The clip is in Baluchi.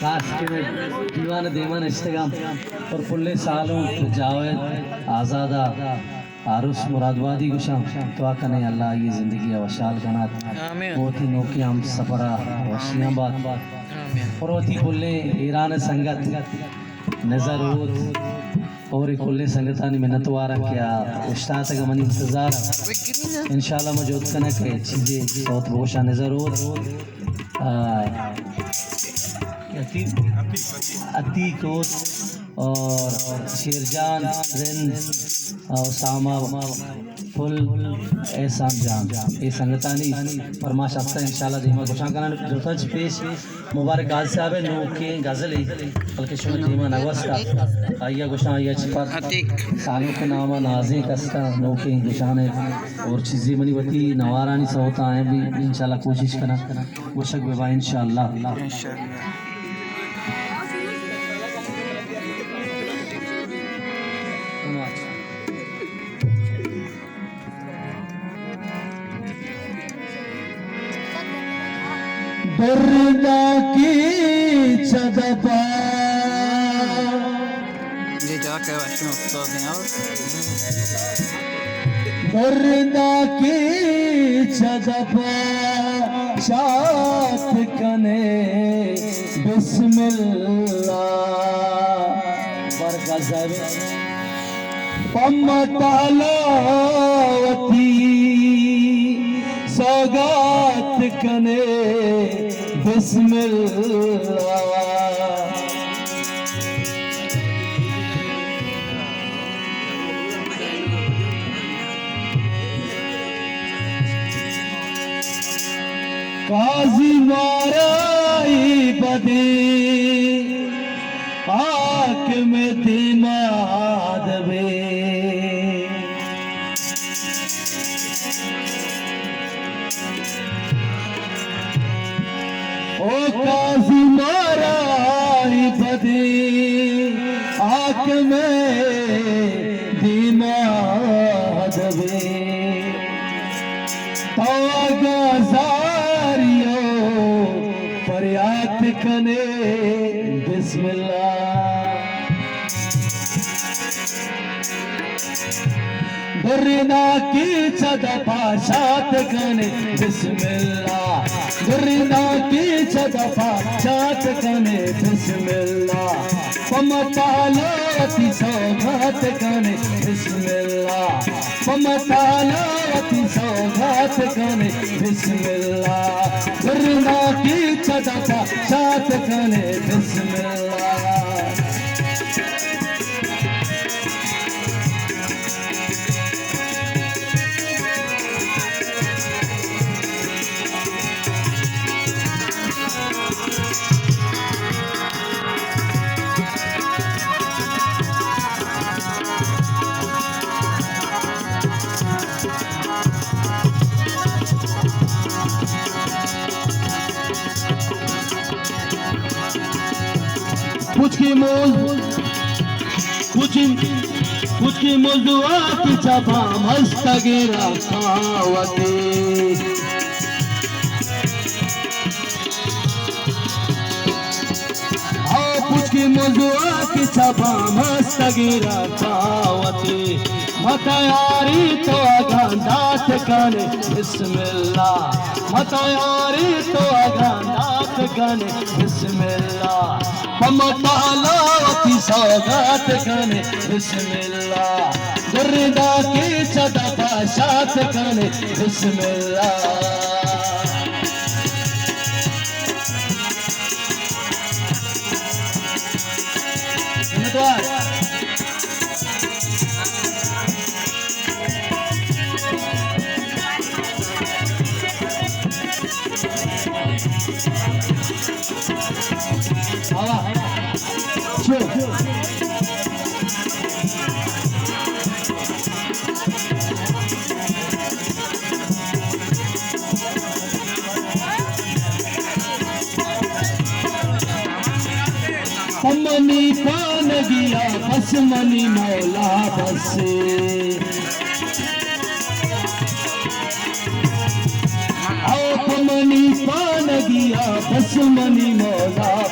کاش کہ مئے دیوان ءِ دیما نشتگاں اور پلیں سالونک جاوید آزاد ءَ عروس مرادبادی گوشاں، دعا کنیں اللہ آئی ءِ زندگی ءَ وشحال کنات۔ آمین۔ وتی نوکیں ہم سفر ءَ وشیاں بات۔ آمین۔ اور وتی پلیں ایران ءِ سنگت نظر ہوت اور اے کلیں سنگتانی منتواراں کہ آ اوشتاتگ ءُ منی انتظار ءَ۔ انشاءاللہ ما جہد کناں کہ چیزے سوت بگوشاں نظر ہوت۔ آ، عتیق ہوت اور شیرجان، رند، اسامہ، پل، احسان جان، اے سنگتانی پرماش ہفتہ انشاءاللہ دیما گوشاں کناں۔ درستاں چہ پیش مبارک قاضی صاحب ءِ نوکیں غزلے، بلکہ شما دیما نہ گوستا۔ آئی ءَ گوشاں، آئی ءَ چہ پد سالونک ءِ نام ءَ نازینک است اَنت، نوکیں گوشانے اور چیزے منی وتی نوارانی سوت آیاں بھی انشاءاللہ کوشش کناں۔ گوشگ بہ باں انشاءاللہ۔ انشاءاللہ۔ دردا کی چدپا۔ یہ جا کے واشنگ استاد ہیں اور۔ دردا کی چدپا شات کنے بسم اللہ۔ برکت صاحب۔ پہ ماں تعالی وتی سوگات کنے بسم اللہ۔ قاضی مارا ای بدے حاکم دیما دبے۔ او قاضی مارا ای بدے حاکم دیما دبے۔ تو اگاں زاری ءُ فریات کنے بسم اللہ۔ درنا کی چدپا شات کنے بسم اللہ۔ درنا کی چدپا شات کنے بسم اللہ۔ پہ ماں تعالی وتی سوگات کنے بسم اللہ۔ پہ ماں تعالی وتی سوگات کنے بسم اللہ۔ درنا کی چدپا شات کنے بسم اللہ۔ پچکی موز، پچی، پچکی موزوا کی چپا مستگی رکھاوتی۔ او پچکی موزوا کی چپا مستگی رکھاوتی۔ متیاری تو اگاں دات کنے بسم اللہ۔ متیاری تو اگاں دات کنے بسم اللہ۔ پہ ماں تعالی وتی سوگات کنے بسم اللہ۔ دردا کی چدپا شات کنے بسم اللہ۔ منتوار۔ آوا۔ شو۔ پہ منی پانگیا بس منی مولا بس۔ او پہ منی پانگیا بس منی مولا،